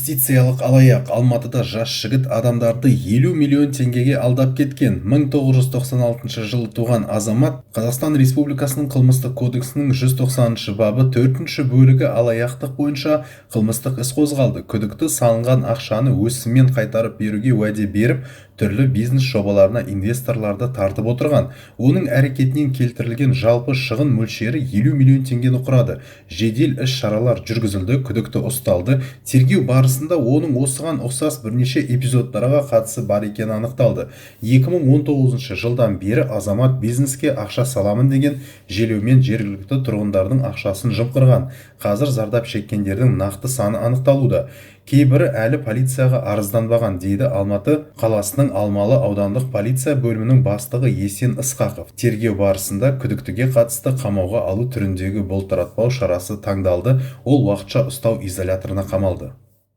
Инвестициялық алаяқ. Алматыда жас жігіт адамдарды 50 миллион теңгеге алдап кеткен. 1996 жылы туған азамат Қазақстан Республикасының Қылмыстық кодексінің 190 бабы 4 бөлігі алаяқтық бойынша қылмыстық іс қозғалды. Күдікті салынған ақшаны өсімімен қайтарып беруге уәде беріп, түрлі бизнес жобаларына инвесторларды тартып отырған. Оның әрекетінен келтірілген жалпы шығын мөлшері 50 миллион теңгені құрады. Жедел іс-шаралар жүргізілді, күдікті ұсталды. Тергеу барысында оның осыған ұқсас бірнеше эпизодтарға қатысы бар екені анықталды. 2019 жылдан бері азамат бизнеске ақша саламын деген желеумен жергілікті тұрғындардың ақшасын жымқырған. Қазір зардап шеккендердің нақты саны анықталуда. Кейбірі әлі полицияға арызданбаған, дейді Алматы қаласының Алмалы аудандық полиция бөлімінің бастығы Есен Ысқақов. Тергеу барысында күдіктіге қатысты қамауға алу түріндегі бұлтартпау шарасы таңдалды, ол уақытша ұстау изоляторына қамалды.